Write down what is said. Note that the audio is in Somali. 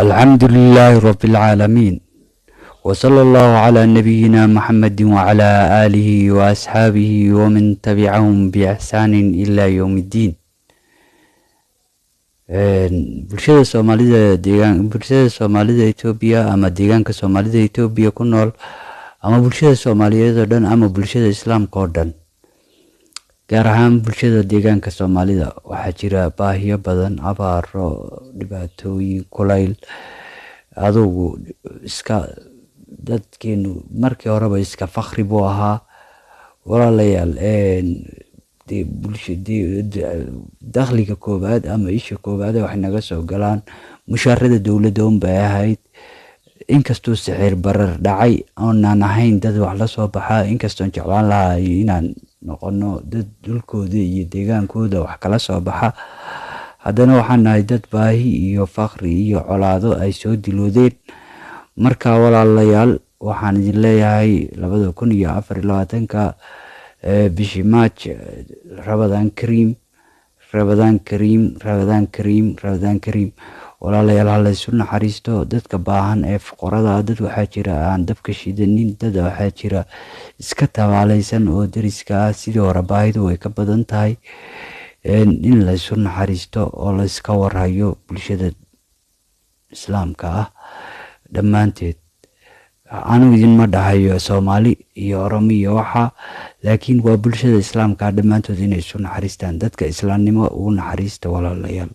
الحمد لله رب العالمين، وصلى الله على نبينا محمد وعلى آله وأصحابه ومن تبعهم بإحسان إلى يوم الدين. Bulshada Soomaalida deegaan, bulshada Soomaalida Etoobiya ama deegaanka Soomaalida Etoobiya ku nool, ama bulshada Soomaaliyeed oo dhan, ama bulshada Islaamka oo dhan, gaar ahaan bulshada deegaanka Soomaalida, waxaa jira baahiyo badan, abaaro, dhibaatooyin, kulayl, adugu iska dadkeenu markii horeba iska fakri buu ahaa. Walaalayaal, dakhliga koowaad ama isha koowaad waxay naga soo galaan mushaarada dowladda un bay ahayd. Inkastuu sicir barar dhacay oonaan ahayn dad wax la soo baxa, inkastoon jeclaan lahaa inaan noqono dad dhulkooda iyo deegaankooda wax kala soo baxa, haddana waxaan nahay dad baahi iyo fakri iyo colaado ay soo diloodeen. Marka walaalayaal, waxaan idin leeyahay 2024-ka bishii March, Ramadaan Kariim, Ramadaan Kariim, Ramadaan Kariim, Ramadaan Kariim. Walaalayaal, ha laysu naxariisto dadka baahan ee fuqarada. Dad waxaa jira aan dabka shidanin, dad waxaa jira iska tabaalaysan oo deriska ah. Sidii hore baahidu way ka badan tahay. In laysu naxariisto oo layska warhayo bulshada Islaamka ah dhammaanteed. Anigu idinma dhahayo Soomaali iyo Oromo iyo waxa, laakiin waa bulshada Islaamka ah dhammaantood inay isu naxariistaan. Dadka islaamnimo ugu naxariista, walaalayaal.